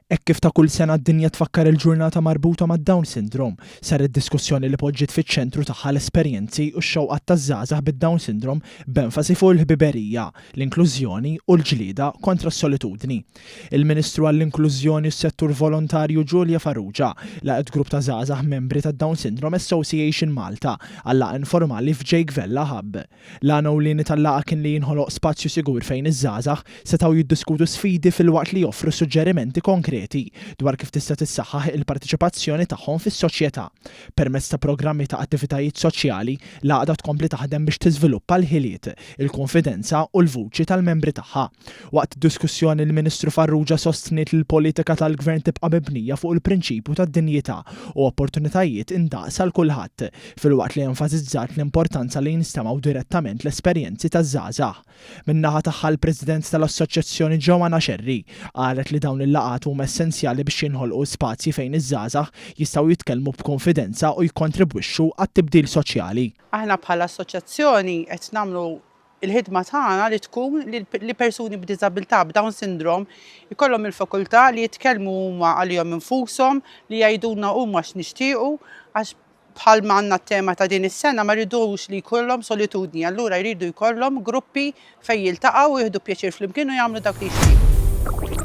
Hekk kif ta' kull sena d-dinja tfakkar il-ġurnata marbuta mad-Down Syndrome, saret diskussjoni li poġġiet fiċ-ċentru tagħha l-esperjenzi u x-xewqat taż-żgħażagħ bid-Down Syndrome b'enfasi fuq il-ħbiberija, l-inklużjoni u l-ġlieda kontra s-solitudni. Il-Ministru għall-Inklużjoni u s-Settur Volontarju Julia Farrugia laqgħet grupp ta' żgħażagħ membri tad-Down Syndrome Association Malta għal laqgħa informali f'Jake Vella Hub. L-għan ewlieni tal-laqgħa kien li jinħoloq spazju sigur fejn iż-żgħażagħ setgħu jiddiskutu sfidi filwaqt li joffru suġġerimenti konkreti dwar kif tista' tissaħħaħ il-parteċipazzjoni tagħhom fis-soċjetà. Permezz ta' programmi ta' attivitajiet soċjali, l-għaqda tkompli taħdem biex tiżviluppa l-ħiliet, il-kunfidenza u l-vuċi tal-membri tagħha. Waqt id-diskussjoni l-Ministru Farrugia sostniet li l-politika tal-Gvern tibqa' mibnija fuq il-prinċipju tad-dinjità u opportunitajiet indaqs għal kulħadd, filwaqt li enfasizzat l-importanza li jinstemgħu direttament l-esperjenzi taż-żgħażagħ. Min-naħa tagħha l-President tal-Assoċjazzjoni Joanna Scerri qalet li dawn il-laqgħat huma essenzjali biex jinħolqu spazji fejn iż-żgħażagħ jistgħu jitkellmu b'kunfidenza u jikkontribwixxu għat-tibdil soċjali. Aħna bħala assoċjazzjoni qed nagħmlu il-ħidma tagħna li tkun li persuni b'diżabilità b'Down syndrome ikollhom il-fakultà li jitkellmu huma għalihom infushom, li jgħidulna huma x'nixtiequ għax bħalma għandna t-tema ta' din is-sena ma rridux li jkollhom solitudni, allura jridu jkollhom gruppi fejn jiltaqgħu u jieħdu pjaċir flimkien u jagħmlu dak li jixtiequ.